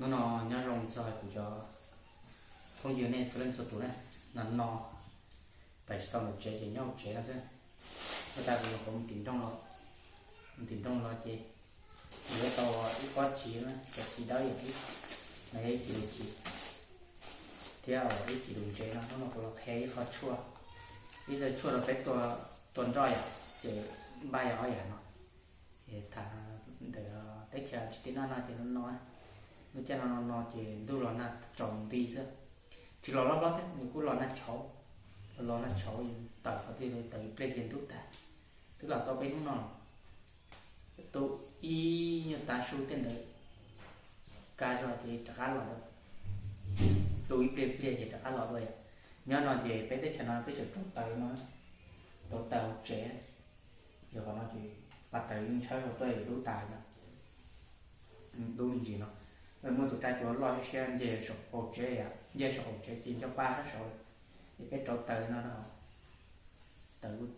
Hnub no nyob zoo txog kuv cov phooj ywg nej txhua leej txhua tus na. No no tawm tsis tau ntawm tsev ces nyob hauv tsev no xwb. Ua tas kuv nyuam qhuav mus tim nroog los, mus tim nroog los ces kuv yuav tau ib pob chiv na, cov chiv dawb yam ib, no yog ib kis lus chiv thiab ib kis lus ntsev no. Hnub no kuv los qhia ib qho tshuaj, ib qho tshuaj rau peb tua nroj yom, ces npaj yog ob yam no. Ces tham ntawm teb chaws Argentina no ces no no, lub caij no no no ces ntuj los nag tsaus nti xwb, tsis los loj hlob thiab, nws kuj los nag tshauv, los los nag tshauv, tawm qhov twg tawm ib pliag ces ntub tag. Twb los tau peb hnub no, tu ib nyuag tav su tej ntawd, kaj zog ces rov qab los dua, tu ib pliag pliag ces rov qab los dua yom. Nyob no ces peb teb chaws no peb tseem rauv taws no, rauv taws hauv tsev, yog qhov no ces pas taws yeej ntshawb rau tuaj dub tas no, dub me ntsis no. Muaj tus raj cua loj siab siab nce saum qaum tsev, nce saum qaum tsev ces nco pa sab saud, ces peb rauv taws no rau hauv, taws kuj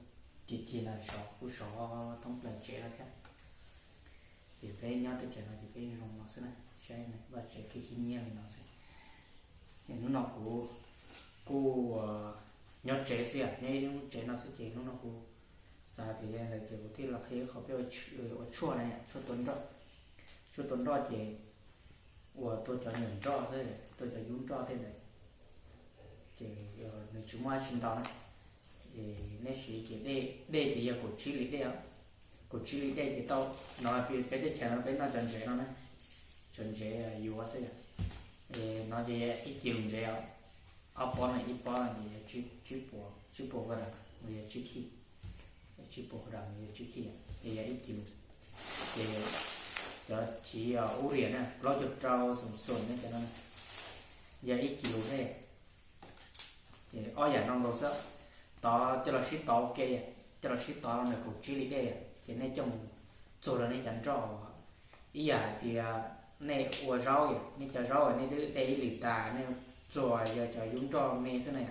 cig cig no sov kuj sov thoob plaws tsev no thiab. Ces peb nyob teb chaws no ces peb zoo no xwb na, saib vaj tsev khib khib nyiab li no xwb. Hnub no kuv kuj nyob tsev xwb, nyob ib lub tsev no xwb ces hnub no kuv xav tias yog li ntawd ces kuv thiaj los qhia qhov peb ua tshuaj na, tshuaj tua nroj. Tshuaj tua nroj ces uas tua cov nyuam nroj xwb, tua cov yub nroj tej ntawd, ces nws tsis muaj dab tsi ntau na. Ces nej siv ces dej, dej ces yog kaum tsib lis dej os. Kaum tsib lis dej ces tau. No peb teb chaws no peb noj cov ntsev no na, cov ntsev yuav xwb yom. No ces yog ib kis lus ntsev os, ob pob no, ib pob no ces yog tsib puas, tsib puas gram, yog tsib khij, tsib puas gram yog tsib khij, ces yog ib kis lus. Ces cov chiv ub riam na, plaub caug rau xum xum ne, cov no yog ib kis lus thiab. Ces ob yam no nkaus xwb, tov coj los sib tov ua ke, coj los sib tov ntawm kaum tsib lis dej, ces nej coj mus txuag rau nej cov nroj. Ib yam hais tias nej ua zaub yom, nej cov zaub nej twb de ib lis tas, nej txuag yog cov yub nroj me xwb na,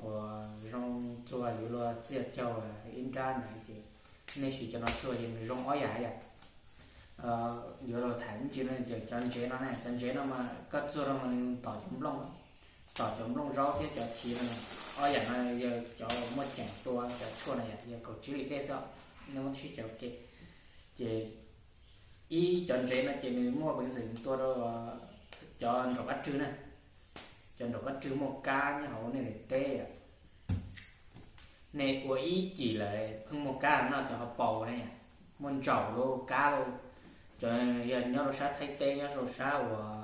uas zoo txuag yuav luag txiaj caug ib nrab ntawd ces nej siv cov no txuag ces nws zoo ob yam yom. Yuav los tham me ntsis no ces cov ntsev no na, cov ntsev no mas koj txuag rau mas nws tom cov nplooj, tom cov nplooj zaub thiab cov chiv no. Ob yam no yog cov muaj ceem tua cov tshuaj na yom, yog kaum tsib lis dej xwb, nej muab sib txuag ua ke. Ces ib cov ntsev no ces nws muaj peev xwm tua rau cov nraum qab rwg na, cov nraum qab rwg muaj kab nyob hauv nej daim teb yom. Nej ua ib cim lawm pheej muaj kab noj cov hauv paus ne, muaj ntsaum lauj, kab lauj, cov yog nyob rau sab Thaib teb, nyob rau sab uas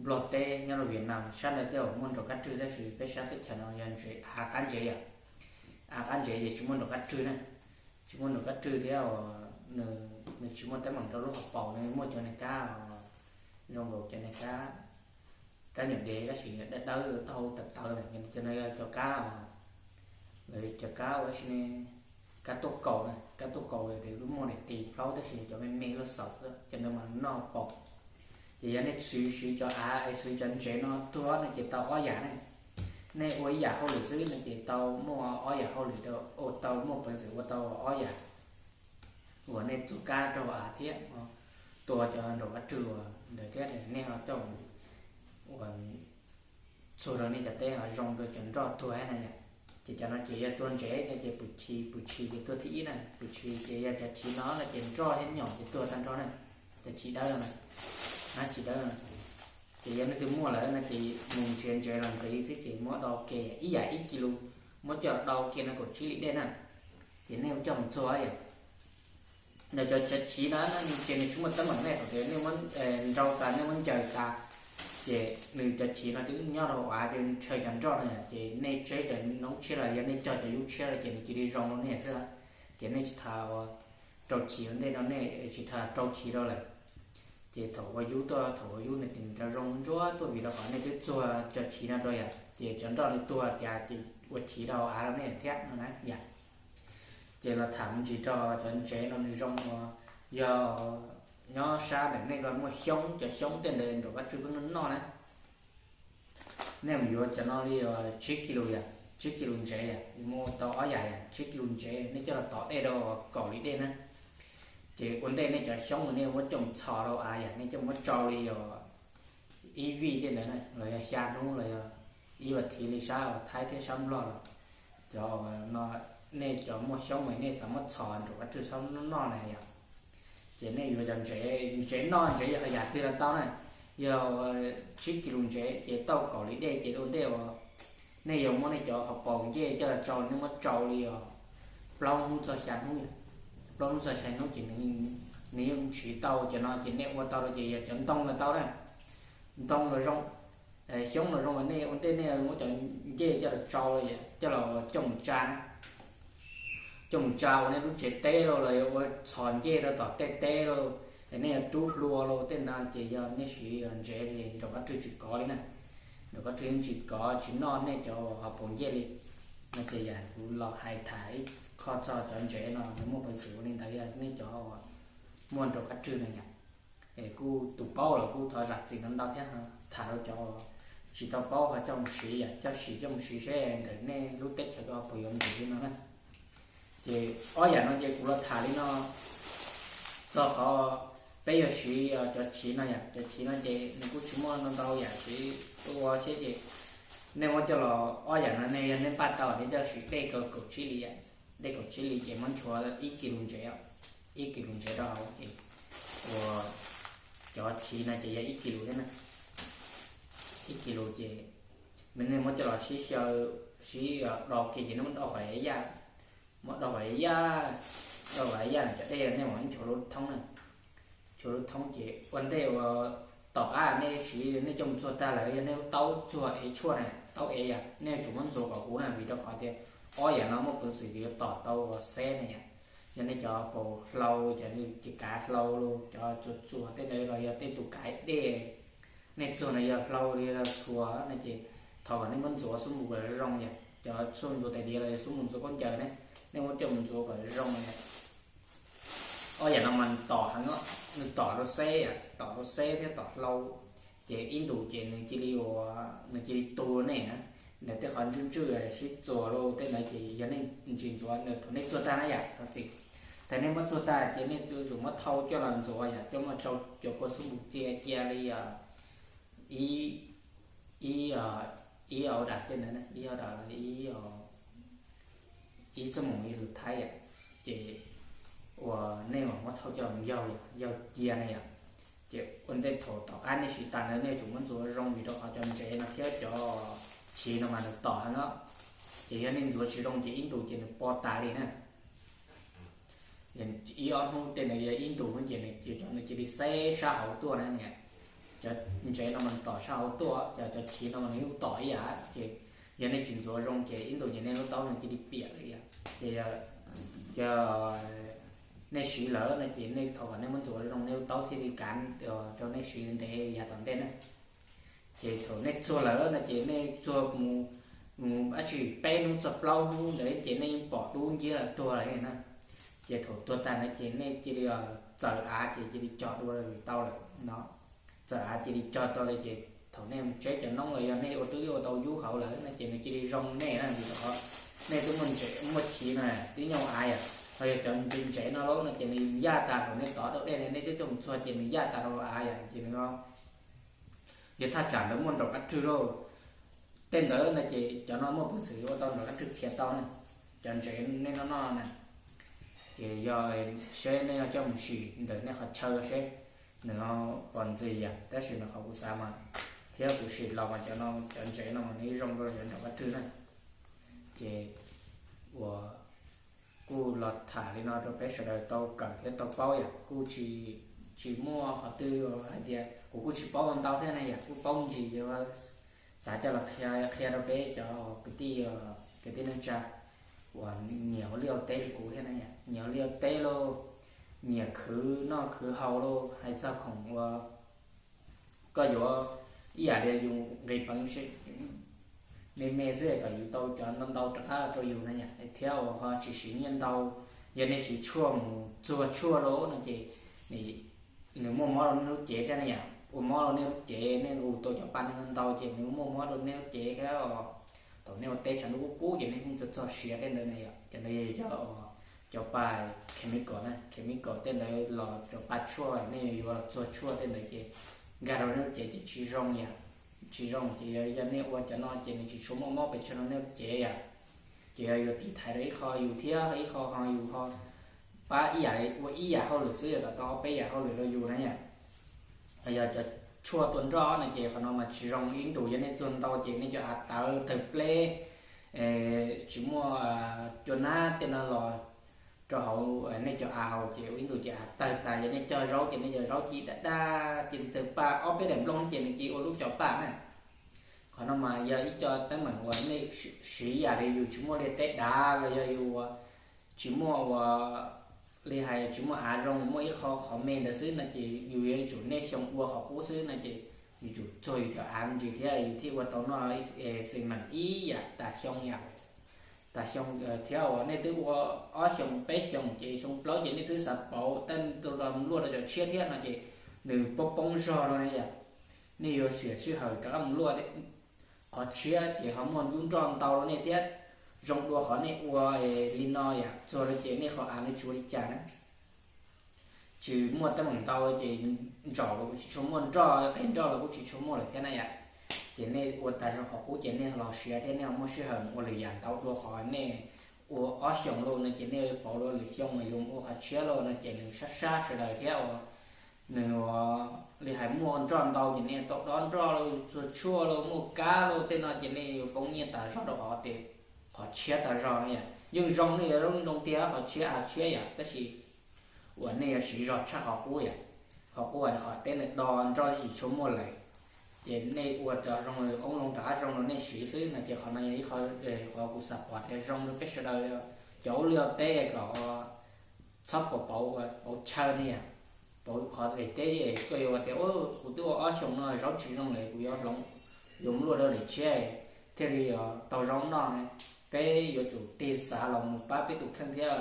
Nplog teb, nyob rau Vietnam, sab ntawd tej zaum muaj nraum qab rwg, tab sis peb sab teb chaws no yog ntsev, av qab ntsev yom. Av qab ntsev ces tsis muaj nraum qab rwg na, tsis muaj nraum qab rwg thiab uas nws tsis muaj teeb meem rau lub hauv paus, nws muaj cov niag kab zoo nkaus cov niag kab, kab nyuam dev tab sis dawb dawb taub hau tawv tawv na, cov no yog cov kab, lawv cov kab ua si ne, kab tuaj kaus na, kab tuaj kaus muaj daim tis plaub tab sis cov me me luaj xaus xwb, cov ntawd mas noj paus. Ces yog nej siv, siv cov av es siv cov ntsev no tuag no ces tau ob yam ne. Nej ua ib yam hauj lwm xwb no ces tau muaj ob yam hauj lwm, ua tau muaj peev xwm ua tau ob yam. Uas nej txuag kab rau av thiab tua cov nraum qab rwg uas ntawd thiab, nej ho coj ua txuag rau nej cov teb ho zoo rau cov nroj tuag na yom. Ces cov no ces yog tua ntsev no ces pwm chiv, pwm chiv ces tua thib ib na, pwm chiv ces yog cov chiv no no ces nroj thiab nyom ces tuag tag nrho na. Cov chiv dawb no, nab chiv dawb no, ces yog leej twg muaj lawm no ces mus nrhiav ntsev los ntxiv xwb ces muab do ke ib yam ib kis lus, muab coj do ke no kaum tsib lis dej na, ces nej coj mus txuag yom. Ntawm cov, cov chiv no ces nws tsis muaj teeb meem nej, thaum tias nej muab nrau tas, nej muab ncaws tas, ces nws cov chiv no twb nyob rau av, ces ntshaw cov nroj no yom, ces nej tseb cov noob tshiab los yog nej cog cov yub tshiab los ces nws cia li zoo rau nej xwb. Ces nej tsis tas rau chiv ua ntej no, nej tsis tas rau chiv rau lawm. Ces thaum ua yub tuaj, thaum ua yub no ces nws rov zoo ntsuab tuaj vim rau qhov nej twb txuag cov chiv no rau yom, ces cov nroj nws tuag cas ces ua chiv rau av rau nej thiab no na yom. Ces los tham me ntsis rau cov ntsev no nws zoo, yog nyob sab ntawm nej ko muaj xyoob, cov xyoob tej ntawd nraum qab rwg pheej noj noj na. Nej mus yuav cov no li tsib kis lus yom, tsib kis lus ntsev yom, mus tau ob yam yom, tsib kis lus ntsev nej coj los tov dej rau kaum lis dej na. Ces ua ntej nej cov xyoob uas nej muab coj mus txhos rau av yom, nej coj muab tsau li os ib vij tej ntawd na los yog xya hnub los yog ib vas thiv li sab Thaib thiab sab Nplog los, cov no nej cov muaj xyoob mas nej xav muab txhos nraum qab rwg txhob noj na yom. Ces nej yuav cov ntsev, ntsev noj ntsev yog yam twg los tau na, yog tsib kis lus ntsev ces tau kaum li dej ces ua ntej uas nej yuav muab nej cov hauv paus ncej coj los tsau, nej muab tsau li os plaub hnub txog xya hnub, plaub hnub txog xya hnub ces nws yeej siv tau. Cov no ces nej ua tau rau ces yog cov ntoo los tau na, ntoo los zoo, xyoob los zoo, nej ua ntej nej muab cov ncej coj los tsau, coj los coj mus tsa na, coj mus tsa ua nej lub tsev teb los los yog ua txhos ncej rau tom tej teb los, nej yuav rub hlua los tej no ces yog nej siv ntsev li nraum qab rwg tsis kov li na, nraum qab rwg yeej tsis kov tsis noj nej cov hauv paus ncej li. No ces yam kuv los hais tham ib qho txog cov ntsev no nws muaj peev xwm ua li ntawd yog nej cov muaj nraum qab rwg na yom. Es kuj tus paub los kuj thov zam txim ntau ntau thiab, tham rau cov tsis tau paub ho coj mus siv yom, coj siv coj mus siv seb ntawm nej lub teb chaws ko puas yuav ntws li no na. Ces ob yam no ces kuv los tham li no txog qhov peb yuav siv cov chiv no yom. Cov chiv no ces nws kuj tsis muaj ntau ntau yam siv ua thiab ces nej muab coj los ob yam no nej yog nej npaj tau nej coj siv dej kaum tsib li, dej kaum tsib li ces muab nchuav ib kis lus ntsev, ib kis lus ntsev rau hauv ces ua cov chiv no ces yog ib kis lus thiab na, ib kis lus ces nej muab coj los sib xyaw, sib do kiag ces nej muab do kom yaj, muab do kom yaj, do kom yaj no cov dej nej mam nchuav lub thoob na. Nchuav lub thoob ces ua ntej ua tom qab nej siv nej coj mus txuag tag lawm yog nej lub taub txuag ev tshuaj na, taub ev yom, nej yuav tsum muab ntxuav kom huv na vim rau qhov tias ob yam no muaj peev xwm yuav tom tau ua xeb na yom. Yog nej cov paus hlau, cov kav hlau los cov txuas txuas tej ntawd los yog tej tus kav dej, nej txuag no yog hlau li los txhuas no ces thov kom nej muab ntxuav xub npus kom zoo yom. Cov xub ntxuav tais diav los yog xub npus ntxuav khaub ncaws ne, nej muab coj mus ntxuav kom zoo yom. Ob yam no mas nws tom heev, nws tom rau xeb, tom rau xeb thiab tom hlau. Ces ib ntus ces nws cia li ua, nws cia li tu nej na. Ntawm tej qhov ntswj ntswj sib txuas los tej ntawd ces yog nej tsis ntxuav, thaum nej txuag tag na yom, thov txim, thaum nej muab txuag tag ces nej yuav tsum muab thau coj los ntxuav yom, coj muab tsau cov kua xub npus txia cia li ib, ib, ib au dam tej ntawd, ib au dam, ib xuab moos li lus Thaib yom. Ces uas nej mam muab thau coj mus yaug, yaug cia na yom. Ces ua ntej thaum tom qab nej siv tas ntawd nej yuav tsum muab ntxuav zoo vim rau qhov cov ntsev no thiab cov chiv no mas nws tom heev os. Ces yog nej ntxuav tsis zoo ces ib ntus ces nws po tas li na. Ib ob hnub tej ntawd yog ib ntus hnub ces nws cov nws cia li xeb sab hauv tuaj na niam. Cov ntsev no mas tom sab hauv tuaj, cov, cov chiv no mas nws yeej tom ib yam ces yog nej tsis ntxuav zoo ces ib ntus ces nej lub taub nws cia li piam li yom. Ces yog nej siv lawm no ces nej thov kom nej muab ntxuav zoo nej lub taub thiaj li kav rau nej siv ntev yav tom ntej na. Ces thaum nej txuag lawm no ces nej txuag mus, mus dab tsi peb hnub txog plaub hnub ntawd ces nej yeej pom dub nciab lawm tuag lawm na. Ces thaum tuag tag no ces nej cia li txawm av ces cia li cog dua tau lawm no. Txawm av cia li cog tau li ces thaum nej mus tseb cov noob los yog nej ua twb ua tau yub hauv lawm no ces nws cia li zoo nej na vim rau qhov nej twb muaj ntsev muaj chiv na, twb nyob hauv av yom. Ho yog cov ntsev ntsev no lawm no ces nws yaj tas thaum nej tov tau dej nej twb coj mus txuag ces nws yaj tas rau av yom ces nws yog thaj tsam ntawd muaj nraum qab rwg lauj. Tej ntawd no ces cov no muaj peev xwm ua tau nraum qab rwg khiav tau na. Cov ntsev nej noj noj na, ces yog seb nej yuav coj mus sim ntawm nej qhov chaw seb nws ho pom ntxiv yom, tab sis nws qhov kuv xav mas thiab kuv sim los mas cov no cov ntsev no mas nws zoo rau cov nraum qab rwg na. Ces uas kuj los tham li no rau peb sawv daws tau kawm thiab tau paub yom, kuj tsis, tsis muaj qhov twg hais tias kuv kuj tsis paub ntau thiab ne yom, kuj paub ntsis xav coj los qhia, qhia rau peb cov kwv tij, kwv tij neej tsa uas nyiam ua liaj ua teb li kuv thiab ne yom, nyiam ua liaj ua teb lauj, nyiam khwv noj khwv haus lauj, hais txog khoom uas koj yuav ib yam li yus nqis peev me me xwb kom yus tau cov ntau ntau rov qab rau yus na yom, thiab uas ho tsis siv nyiaj ntau. Yog nej siv tshuaj mus txuag tshuaj lauj no ces nws muaj mob rau nej lub cev thiab ne yom, ua mob rau nej lub cev, nej ua tau cov pa ntau ntau ces nws muaj mob rau nej lub cev thiab. Thaum nej ua teb tshav ntuj kub kub ces nej yeej txog txog siav tej ntawd na yom, cov ntawd yog cov pa chemical na, chemical tej ntawd los cov pa tshuaj nej yuav los txuag tshuaj tej ntawd ces nkag rau nej lub cev ces tsis zoo yom. Tsis zoo ces yog nej ua cov no ces nws tsis tshua muaj mob pes tsawg rau nej lub cev yom. Ces yog yus tiv thaiv rau ib qho yus thiab ib qho ho yus ho pab ib yam ua ib yam hauj lwm xwb yom, tom tau ob peb yam hauj lwm rau yus na yom. Yog cov tshuaj tua nroj no ces qhov no mas tsis zoo ib ntus, yog nej txuag ntau ces nej cov av tawv tawg pleb, tsis muaj cua nab tej no los rau hauv nej cov av haus ces ua ib ntus ces av tawg tas, yog nej cog zaub ces nej cov zaub ci daj daj ci tawg paj, ob peb daim nplooj ces nws ci ua lub cov paj na. Qhov no mas yog ib co teeb meem uas nej siv yam li yus tsis muaj liaj teb dav los yog yus tsis muaj ua li hais tsis muaj av zoo, muaj ib qho qhov me ntawd xwb no ces yus yuav tsum nej xyoo ua qhov qub xwb no ces yus tsum txuag yus cov av me ntsis thiab yus thiaj ua tau noj xi mees ib yam tas xyoo yom. Tas xyoo thiab uas nej twb ua ob xyoos peb xyoos ces xyoo plaub ces nej twb xav pauv tej luaj rau cov tshiab thiab no ces nws poob poob zog no ne yom. Nej yuav siv sij hawm rov qab mus luaj qhov tshiab ces ho muaj ntub nroj ntau rau nej thiab. Zoo dua qhov nej ua li no yom, txuag rau ces nej qhov av nws tsis ua li cas na. Tsis muaj teeb meem ntau ces ntsaum los kuj tsis tshua muaj nroj, qe nroj los kuj tsis tshua muaj lawm thiab na yom. Ces nej ua tas zoo qhov qub ces nej los siav thiab nej ho muaj sij hawm mus ua lwm yam ntau dua qhov nej ua ob xyoos lauj no ces nej pauv dua lwm xyoo mas yuav mus ua qhov tshiab lauj no ces nws sab sab sawv daws thiab uas nws ua li hais muaj nroj ntau ces nej tau dob nroj lauj, txuag tshuaj lauj, muaj kab lauj tej no ces nej yuav poob nyiaj tas zog rau qhov tias qhov tshiab tas zog no yom. Yeej zoo, nej yuav zoo tiag qhov tshiab av tshiab yom, tab sis uas nej yuav siv zog tshaj qhov qub yom. Qhov qub uas qhov teb nws do nroj tsis tshua muaj lawm, ces nej ua rau zoo, qoob loo rov qab zoo rau nej siv xwb no ces qhov no yog ib qho, qhov kuv xav pom tias zoo rau peb sawv daws cov ua liaj teb kom txhob pauv, pauv chaw ne yom. Pauv qhov daim teb koj yuav ua tias kuv twb ua ob xyoos no zaub tsis zoo lawm kuv yuav hloov, yuav mus luaj rau daim tshiab thiaj li yuav tau zaub noj. Peb yuav tsum tig xav los mus pab peb tus kheej thiab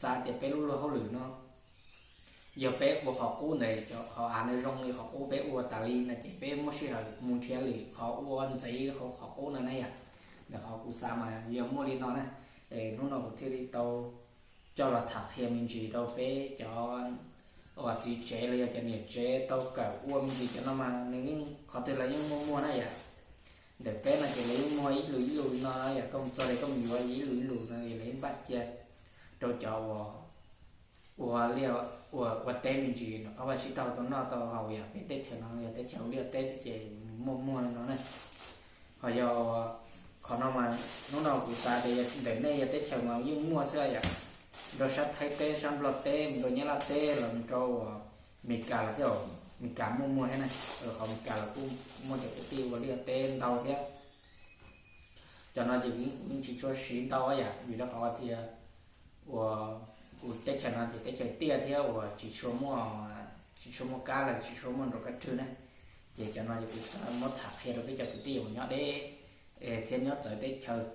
xav tias peb lub luag hauj lwm no yog peb ua qhov qub ntawd, cov qhov av no zoo li qhov qub peb ua tas li no ces peb muaj sij hawm mus nrhiav lwm qhov ua ntxiv qhov qub no na yom. Ntawm qhov kuv xav mas yog muaj li no na. Hnub no kuv thiaj li tau coj los tham qhia me ntsis rau peb cov uas txiv tsev los yog cov niam tsev tau kawm ua me ntsis cov no mas nws yeej qhov twg los yeej muaj muag na yom. Ntawm peb no ces lawv yeej muag ib lus ib lus no yom, koj mus txog li koj mus yuav ib lus ib lus no es lawv yeej npaj cia rau cov uas ua liaj ua teb me ntsis, ob vaj tsib taug tau noj tau haus yom. Peb teb chaws no yog teb chaws ua liaj teb xwb ces muaj muag li no na. Ho yog qhov no mas hnub no kuv xav tias ntawm nej yog teb chaws mas yeej muaj xwb yom. Rau sab Thaib teb, sab Nplog teb, mus rau Nyab Laj teb los rau uas Meskas los tej, Meskas muaj muag thiab na. Qhov Meskas los kuj muaj cov kwv tij ua liaj teb ntau thiab. Cov no ces kuv yeej tsis tshua siv ntau yom, vim rau qhov tias uas kuv teb chaws no ces teb chaws tiaj thiab uas tsis tshua muaj, tsis tshua muaj kab los tsis tshua muaj nrov kab rwg na. Ces cov no ces kuv xav muab tham qhia rau peb cov kwv tij uas nyob deb thiab nyob txawv teb chaws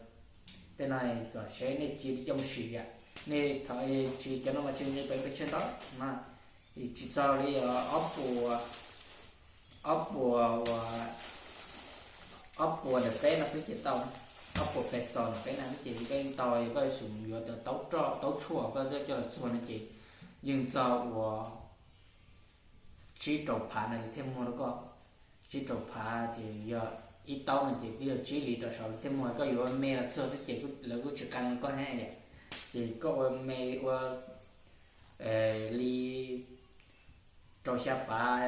tej no kom seb nej cia li coj mus siv yom. Nej thaum tsis cov no mas tsis nqis peev pes tsawg ntau na, tsis txog li ob puas, ob puas, ob puas ntawm peb no xwb ces tau, ob puas peso ntawm peb no xwb ces koj yeej tau, yog koj yuav tsum yuav taub roj taub tshuaj koj coj los txuag no ces yeej txog uas tsib rau phav no lawv thiaj muag rau koj. Tsib rau phav ces yog ib taub no ces twb yog tsib hlis rau saud lawv thiaj muag. Koj yuav me los txuag xwb ces lawv kuj tsis qee rau koj thiab yom. Ces koj ua me ua li rau xya pav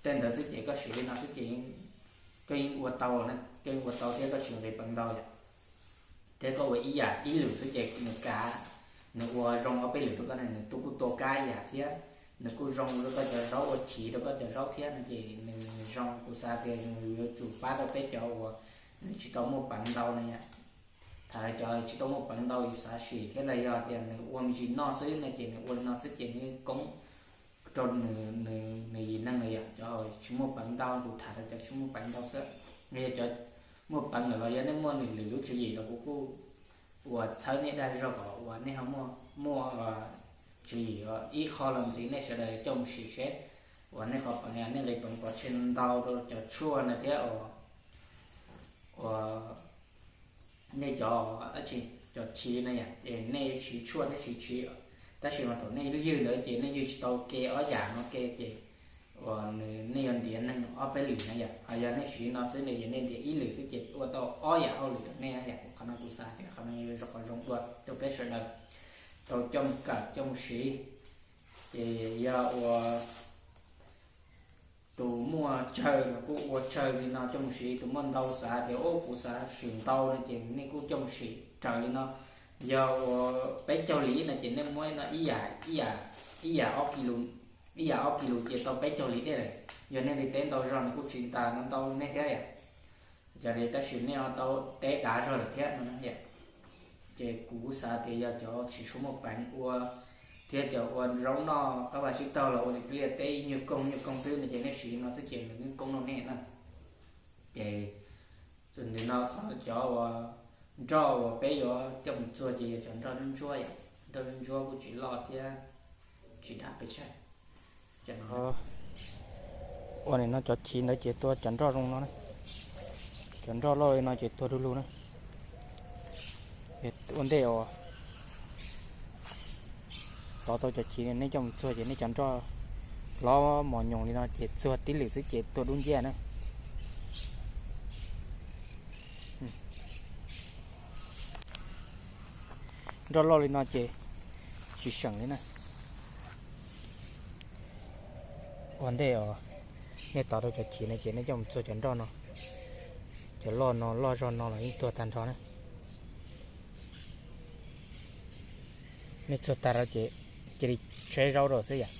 tej ntawd xwb ces koj siv li no xwb ces koj yeej ua tau, koj yeej ua tau thiab koj tsis nqis peev ntau yom. Thiab koj ua ib yam ib lwm xwb ces nws kav, nws ua zoo ob peb lwm rau koj ne, nws kuj tua kab ib yam thiab, nws kuj zoo rau koj cov zaub, ua chiv rau koj cov zaub thiab no ces nws zoo. Kuv xav tias nws yuav tsum pab rau peb cov uas nws tsis tau muaj peev ntau no yom. Tham cov tsis tau muaj peev ntau yus xav sim thiab los yog tias nws ua me ntsis noj xwb no ces nws ua li no xwb ces nws koob rau nws yim neeg no yom. Cov tsis muaj peev ntau, kuv tham rau cov tsis muaj peev ntau xwb. Yog cov muaj peev lawm los yog nej muaj nws lwm lub tswv yim los kuv kuj uas txhawb nej dag zog kom uas nej ho muaj, muaj tswv yim ib qho los ntxiv nej sawv daws coj mus sim seb uas nej qhov peev, nej nqis peev pov tseg ntau rau cov tshuaj no thiab uas nej cov, cov chiv no yom, es nej siv tshuaj thiab siv chiv, tab sis mas thaum nej ywg ntawd ces nej ywg tsis tau ke ob yam no ke ces uas nws nej yuav ntiav neeg ob peb lwm na yom, ho yog nej siv no xwb ne, yog nej ntiav ib lwm xwb ces ua tau ob yam hauj lwm rau nej yom. Qhov no kuv xav tias qhov no yuav zoo, qhov zoo dua rau peb sawv daws tau coj mus kawm coj mus siv. Ces yog ua tus muaj tsawg los kuj ua tsawg li no coj mus siv, tus muaj ntau xav tias ub kuv xav sim ntau no ces nej kuj coj mus sim raws li no. Yog ua peb caug li no ces nej muab no ib yam, ib yam, ib yam ob kis lus, ib yam ob kis lus ces tau peb caug li dej lawm. Yog nej ntiav teb ntau zog no kuj tsis tas no ntau nej thiab yom. Cov li tab sis nej ho tau teb dav zog lawm thiab no yom. Ces kuv xav tias yog cov tsis tshua muaj peev ua thiab cov ua zaub noj qab vaj tsib taug los ua liaj teb nyuag koog nyuag koog xwb no ces nej siv no xwb ces nws yeej koob rau nej na. Ces txawm ntawm no qhov cov uas nroj uas peb yuav coj mus txuag ces yog cov nroj ntsuab yom, nroj ntsuab kuj tsis loj thiab tsis dav pes tsawg. Ua nim no cov chiv ntawd ces tua cov nroj zoo no na, cov nroj loj li no ces tuag du lug na. Ua ntej uas tov tau cov chiv nej coj mus txuag ces nej cov nroj hlob mos nyoos li no ces txuag tib lwm xwb ces tuag dub nciab na. Nroj loj li no ces tsis seem li na. Ua ntej os, nej tov rau cov chiv no ces nej coj mus txuag cov nroj no, cov loj no loj zog no los yeej tuag tag nrho na. Nej txuag tag rau ces cia li tsheb zaub rau xwb yom.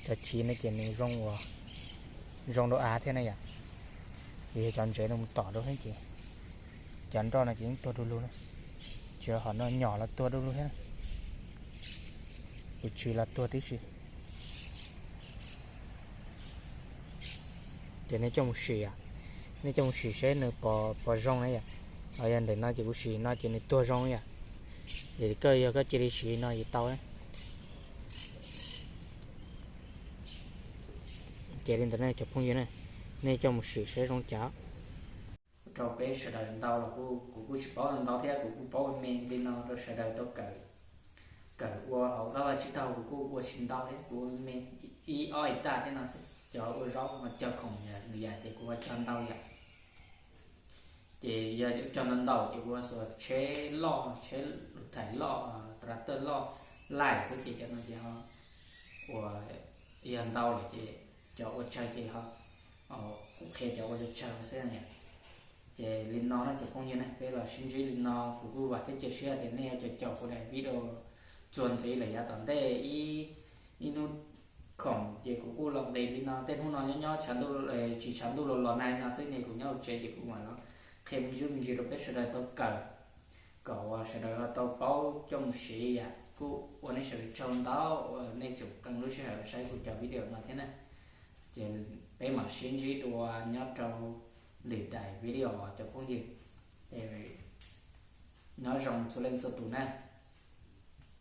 Cov chiv no ces nws zoo ua, zoo rau av thiab na yom. Yog cov ntsev no mus tom rau xwb ces cov nroj no ces yeej tuag du lug na. Tsis hom no nyom los tuag du lug thiab, tus tshis los tuag tib si. Ces nej coj mus sim, nej coj mus sim seb nws pos zoo na yom. Yog ntawm no ces kuv sim no ces nws tuag zoo yom. Ces koj yog koj cia li siv no ces tau. Ces li ntawd ne cov phooj ywg ne, nej coj mus sim seb zoo cas. Rau peb sawv daws ntau los kuj, kuv kuj tsis paub ntau thiab, kuv kuj paub me li no rau sawv daws tau kawm ua hauv qab vaj tsib taug, kuv kuj ua tsis ntau thiab, kuv me ib ob hais taj thiab no xwb. Cov ua zaub no cog khoom yam ces kuv ua cog ntau yam. Ces yog cog ntau ntau ces kuv ua xuas tsheb loj, tsheb lus thaim loj, tractor loj, laij xwb ces cov no ces ua, yog ntau lawm ces cov ua tsawg ces kuv qhia cov ua tsawg xwb yom. Ces li no na cov phooj ywg ne, peb los sib ntsib li no, kuv kuj vam thiab cia siab tias nej yuav caum kuv daim video txuas ntxiv lawm yav tom ntej ib hnub khoom ces kuv kuj los nqis li no. Tej hnub no nyob nyob tshav ntuj, tsis tshav ntuj los los nag li no xwb ne kuv nyob hauv tsev ces kuv mam los qhia me ntsis me ntsis rau peb sawv daws tau kawm, kom uas sawv daws ho tau paub coj mus siv yom. Kuj ua nej sawv daws tsaug ntau uas nej tseem qee lub sij hawm saib kuv cov video no thiab na. Ces peb mam sib ntsib dua nyob rau lwm daim video cov phooj ywg. Nyob zoo txhua leej txhua tus na.